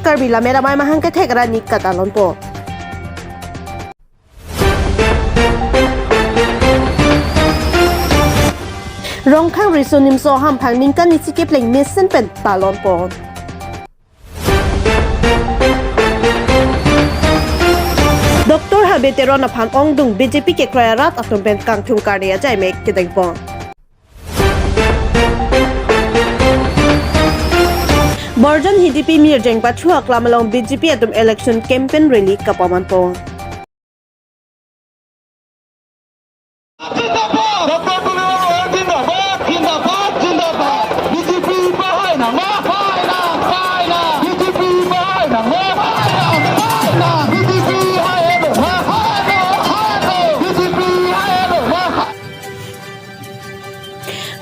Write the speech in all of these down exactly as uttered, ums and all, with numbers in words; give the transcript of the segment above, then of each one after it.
Karbi Lammet Amei mahang kethek arni katalonpo. Rongkhang Riso Nimso Ahamphang ningkan isi kepleng mesen pen talonpo. Doctor Habe Teron aphan ongdung B J P kekroi arat atum pen kangthum karni ajai mek kedengpo. Borjan Hidipi Mirjeng Pachu Aklam along B J P atum election campaign rally kapamanpo. Zindabad! Doctor Tuliram Ronghang zindabad, zindabad, zindabad! B J P pahai nang ma? Pahai nang, pahai nang! B J P pahai nang ma? Pahai nang, pahai nang! B J P hai edo ma? Hai edo, hai edo! B J P hai edo ma?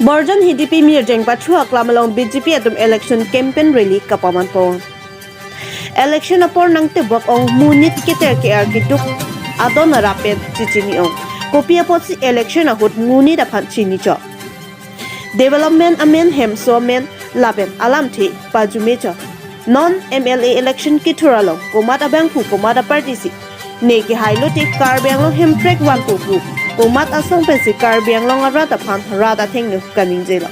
Borjan Hidipi Mirjeng Pachu Aklam along B J P atum election campaign rally kapamanpo. Election apor nangtebok ong monit keter ke-ar keduk adon arap pen chechini ong. Kopi apotsi election ahut monit aphan chinichok. Development amen, hemso amen lapen alamthe pajumechok. Non M L A election kethur along komat abangphu komat aparty si ne kehailote Karbi Anglong hemprek vanpo pu komat asong pensi Karbi Anglong arat aphan rat athengno kaningjelo.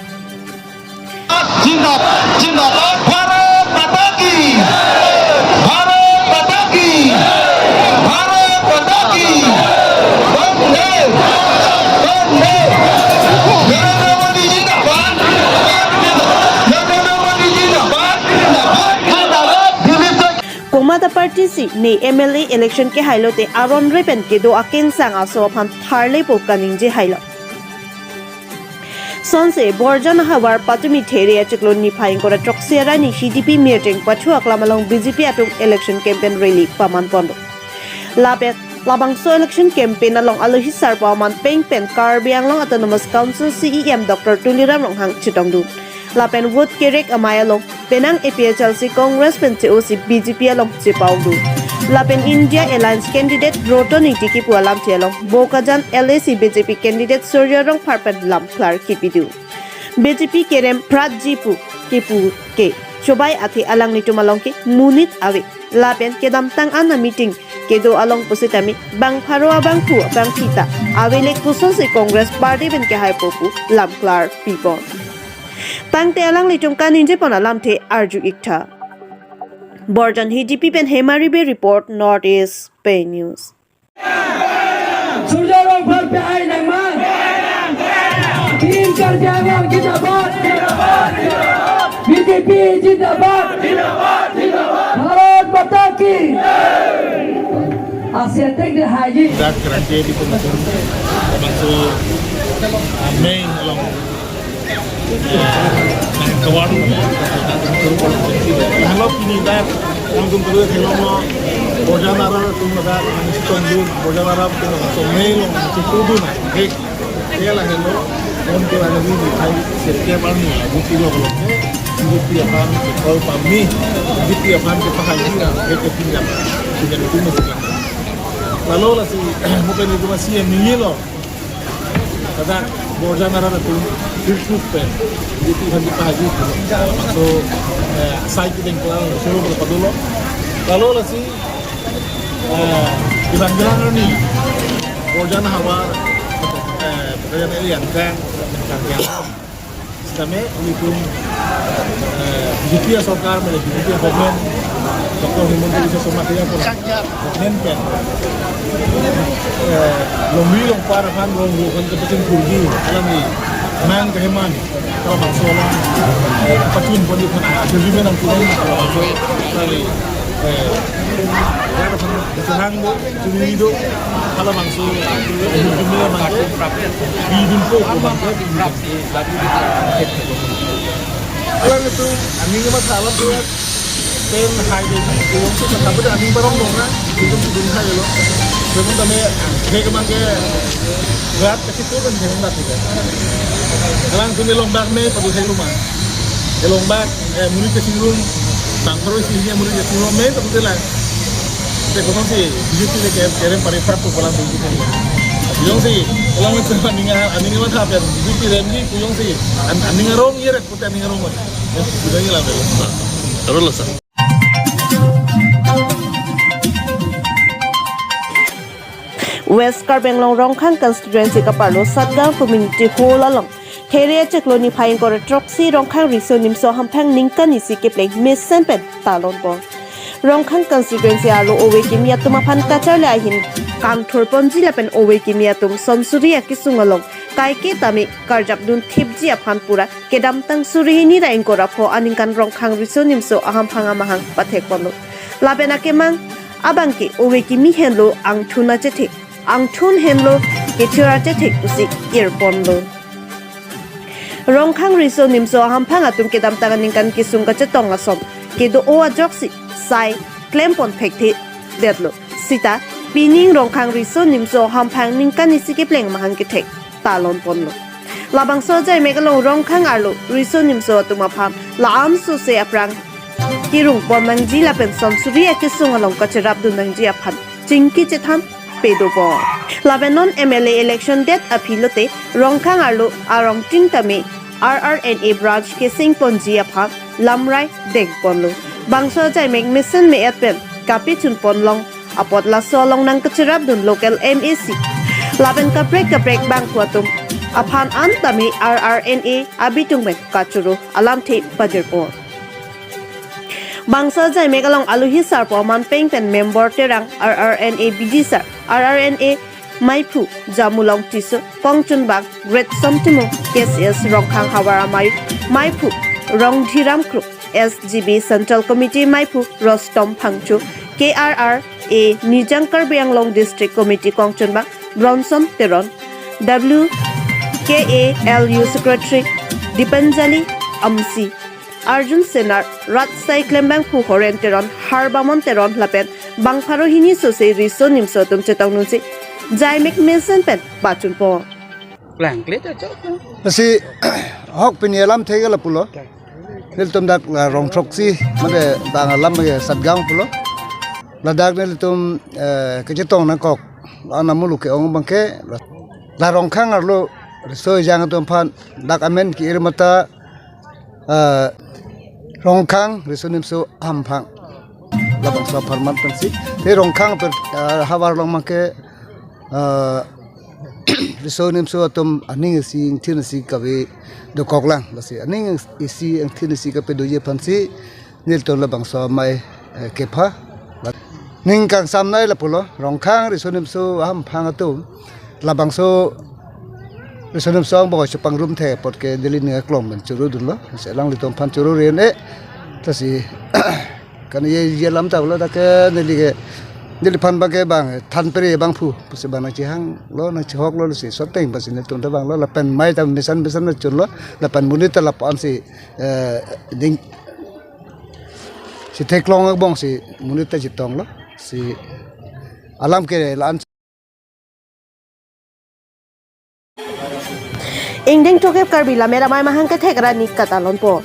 Zindabad, zindabad, Bharat Mata ki, Bharat Mata ki, Bharat Mata ki, Vande, Vande, Narendra Modi zindabad, Narendra Modi zindabad, zindabad, zindabad, Dilip Sing. Komat aparty si ne M L A election kehailote aron re pen kedo akengsang aso aphan tharlepo kaningje hailo. Sonse Borjan ahavar Patumi There achiklo niphai ingkoi ra throksi arni Hidipi Mirjeng Pachu Aklam along B J P atum election campaign rally pamanponlo. Lapen labangso election campaign along alohi sarpo aman peng pen Karbi Anglong Autonomous Council C E M Doctor Tuliram Ronghang chetongdun. Lapen vote kerek amei along penang A P H L C Congress pen che-osi B J P along chepaudun. Lapen India Alliance candidate Roton Engti kipu alamthe along Bokajan L A C B J P candidate Surjya Rongphar pen lamklar kipidun. B J P kerem phratji pu kipu ke chobai athe alanglitum along ke monit ave. Lapen kedamtang an a-meeting kedo along pusitame bang pharo abangphu abangphi ta avele, kosonsi Congress party pen kehaipo pu lamklar pipon. Tangte alanglitum kaningjepon alamthe arju iktha. Borjan Hidipi pen Hemari Bey report, North East Pei News. Surjya Rongphar pahai nang ma? Team Karbi Anglong zindabad! B J P zindabad! Bharat Mata ki! Asia Tech de haji. Dak kerangke di pemukul bangso, ah, main along Kawar. Halo pini dak, langsung terus helong lo. Borjan arat atum dak, langsung dun, Borjan arat atum langsung main lo, langsung turun na. Hek, dia lah hello. Om tu ada ni, hai, setiap hari ni, buti lo kalau. Buti aphan, kalau pami, buti aphan kita haji lah, hek ketinggal. Tinggal itu masih kan. Lalu lah si, mungkin itu masih yang nilai lo. Ladak Borjan arat atum hirkuk pen B J P aphan kepahaji. So, eh, asai kedeng kelang solo berapa dulu. Lalu lasi, eh, iban bilang ni Borjan havar, eh, pekerjaan ini yang kan, yang kan. Kami mendukung, eh, B J P sorkar, mane B J P government, Doctor Himanta Biswa Sarma Kaya pura government pen, eh, longri longpar aphan, longri aphan kepenting kurgi, alam ni, nang keheman, kalau bangso alam, eh, pachun pon di aphan, ah, jadi menang kurang, kalau bangso, kali, eh, ya, aphan, kesenang do, curi do, kalau bangso, eh, jumlah bangso, di jumpo, bangso, di jumpo. Alang itu, aning ma salam tuh, pen hai deh, itu tuh, tapi aning barong dong na, itu tuh dong hai lo. Memang tame, kayak kemang ke, berat ke situ kan, memang tak juga. Alang itu melong bak me, padu hai rumah. Melong bak, eh, muri ke singrum, tang terus isinya muri ke singrum me, tak betul lah. Te kosonsi, B J P le ke, kerem pari prap tu palang B J P. Jongsi, alang itu aning, aning ma tha pen, B J P remji, jongsi, an-, aning arong ye rek, pute aning arong. Ya, sudah ye lah, bel. Terus lah, sir. West Karbi Anglong Rongkhang constituency kaparlo Satgaon Community Hall along There achiklo niphai ingkoi ra throksi Rongkhang Riso Nimso Ahamphang ningkan isi kepleng mesen pen talon pon. Rongkhang constituency arlo ove kimi atum aphan kacharli ahin kangthur ponji lapen ove kimi atum son suri akesung along kaike tame karjap dun thipji aphan pura kedamtang suri hini ra ingkoi ra pho aningkan Rongkhang Riso Nimso Ahamphang amahang pathek ponlo. Lapen akemang abangke ove kimi henlo angthun achethek, angthun henlo kethir achethek pusi ir ponlo. Rongkhang Riso Nimso Ahamphang atum kedamtang aningkan kesung kachetong ason kedo-o ajoksi sai klem pon thekthe detlo. Sita pining Rongkhang Riso Nimso Ahamphang ningkan isi kepleng amahang kethek talon ponlo. Labangso ajaimek along Rongkhang arlo Riso Nimso atum aphan la-an sose aphrang kerung pon nangji lapen son suri akesung along kacherap dun nangji aphan chingki chethan pedo pon. Lapen non M L A election det aphi lote Rongkhang arlo arongtin tame R R N A branch kesing ponji aphan lamrai deng ponlo. Bangso ajaimek mesen me-et pen kapechun pon long apot laso along nangkacherap dun local M A C lapen kaprek kaprek bangphu atum aphan an tame R R N A abitung pen kachoro alamthe pajir pon. Bangso ajaimek along aluhi sarpo aman peng pen member Terang, R R N A B D sir, R R N A maiphu Jamulong Tisso, kongchunbang Greatson Timung, K C S Rongkhang havar amei maiphu Rongdhiram Kro, S G B Central Committee maiphu Rostom Phangcho, K R R A Nijang Karbi Anglong District Committee kongchunbang Bronson Teron, W K A L U Secretary Dipanjali Amsi, Arjun Senar, rat sai klembangphu Horen Teron, Harbamon Teron lapen bang pharo hini sose Riso Nimso atum chetong dunsi jaimek mesen pen pachun pon. Klangkle ta chok. Lasi hok pini alamthe ke lapulo. Nelitum dak la rong throksi, mane bang alam ke Satgaon pulo. Ladak nelitum, eh, kechetong nangkok. La-an amuluk ke-ong abangke la Rongkhang arlo riso ejang atum aphan dak amen ke-ir mata, eh, Rongkhang Riso Nimso Ahamphang. Labangso apharman pensi. Te Rongkhang per, eh, havar along abangke, eh, Riso Nimso atum aning isi ingthin isi kave dokoklang. Lasi aning isi ingthin isi kapedoji aphansi nelitum labangso amei, eh, kepha. Ning kangsamnei lapulo, Rongkhang Riso Nimso Ahamphang atum labangso Riso Nimso angbong chepangrum the apot ke neli ning aklong pen choro dunlo. Lasi alanglitum aphan choro ri-en-e. Lasi kani ye ye lam ta lo dak ke neli ke, neliphan abangke bang than pere bangphu pusi bang nangchehanglo nangchehoklo, lasi soteng pusi nelitum ta banglo, lapen mei ta mesan mesan nangchunlo, lapen monit ta lapu-an si, eh, ding si theklong angbong si monit ta chetonglo, si alam ke la-an. Ingdeng thokep Karbi Lammet Amei amahang kethek ra ni katalon pon.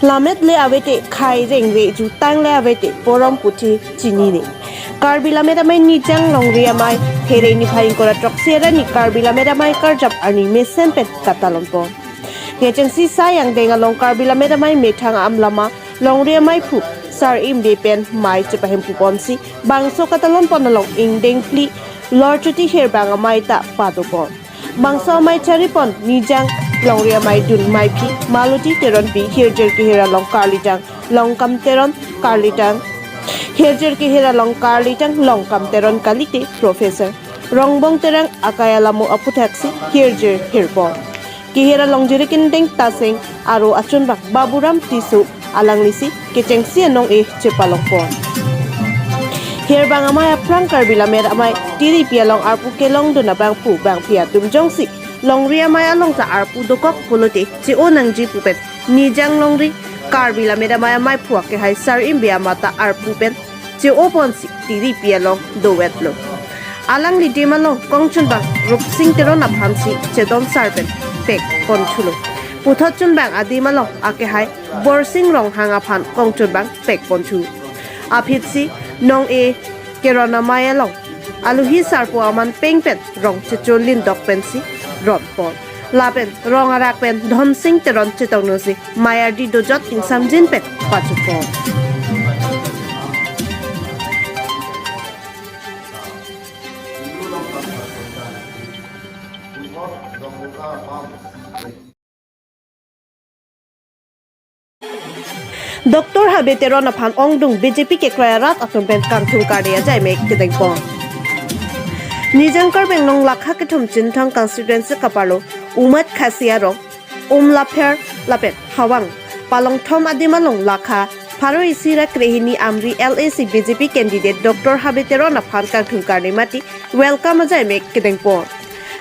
Lammet le avete khai rengre, jutang le avete porom puthi chinine. Karbi Lammet Amei Nijang Longri Amei Phere niphai ingkoi ra throksi arni Karbi Lammet Amei karjap arni mesen pen katalon pon. Kechengsi sai angdeng along Karbi Lammet Amei methang amlama Longri Amei phu Sar Imbe pen mei chepahemphu ponsi bangso katalon pon along ingdeng phli Lorchuti Hirbang Amei ta pado pon. Bangso amei chari pon Nijang Longri Amei dun meiphi Maloti Teronpi, hirjir kehir along karlitang Longkam Teron karlitang, hirjir kehir along karlitang Longkam Teron kalite Professor Rongbong Terang akai alamo aphuthaksi hirjir hirpon. Kehir along jirik ingdeng Tasing aro achunbang Baburam Tisso alanglisi kechengsi anong-e chepalong pon. Hirbang Amei aphrang Karbi Lammet Amei tiripi along arpu kelong dun abangphu bangphi atum jongsi Longri Amei along ta arpu dokok pulote che-o nangji pu pen Nijang Longri Karbi Lammet Amei ameiphu akehai Sar Imbe amat ta arpu pen che-o ponsi tiripi along dovetlo. Alangli adim along kongchunbang Rupsing Teron aphansi chedon sar pen pek ponthulo. Puthot chunbang adim along akehai Borsing Ronghang aphan kongchunbang pek ponthu. Aphitsi nong-e Keron Amei along aluhi sarpo aman peng pen rong chechun lindok pensi ron pon. Lapen rong arak pen Dhonsing Teron chetong nangsi mei ardi dojot ingsamjin pen pachupon. Doctor Habe Teron aphan ongdung B J P kekroi arat atum pen kangthur kardi ajai mek kedengpon. Nijang Karbi Anglong lakha kethom Chinthong constituency kaparlo Umad Khasi arong Umlapher lapen Hawang palongthom adim along lakha pharo isi ra krehini Amri L A C B J P candidate Doctor Habe Teron aphan kangthur kardi mati welcome ajai mek kedengpon.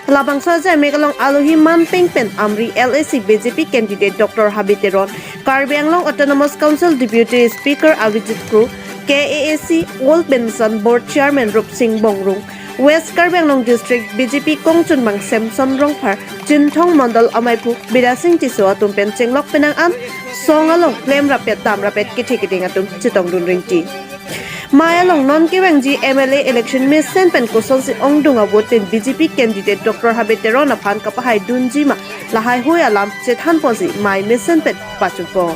Labangso ajai mek along alohi manpeng pen Amri L A C B J P candidate Doctor Habe Teron, Karbi Anglong Autonomous Council Deputy Speaker Abhijit Kro, K A A C Old Pension Board Chairman Rupsing Bongrung, West Karbi Anglong District B J P kongchunbang Samson Rongphar, Chinthong Mondol amaiphu Bidya Sing Tisso atum pen chenglok penang an song along klem rapet dam rapet kethe keding atum chetongdun ringti. Mei along non kevangji M L A election mesen pen kosonsi ongdung a-vote pen B J P candidate Doctor Habe Teron aphan kapahaidunji ma lahaihui alam chethanponsi mei mesen pen pachunpon.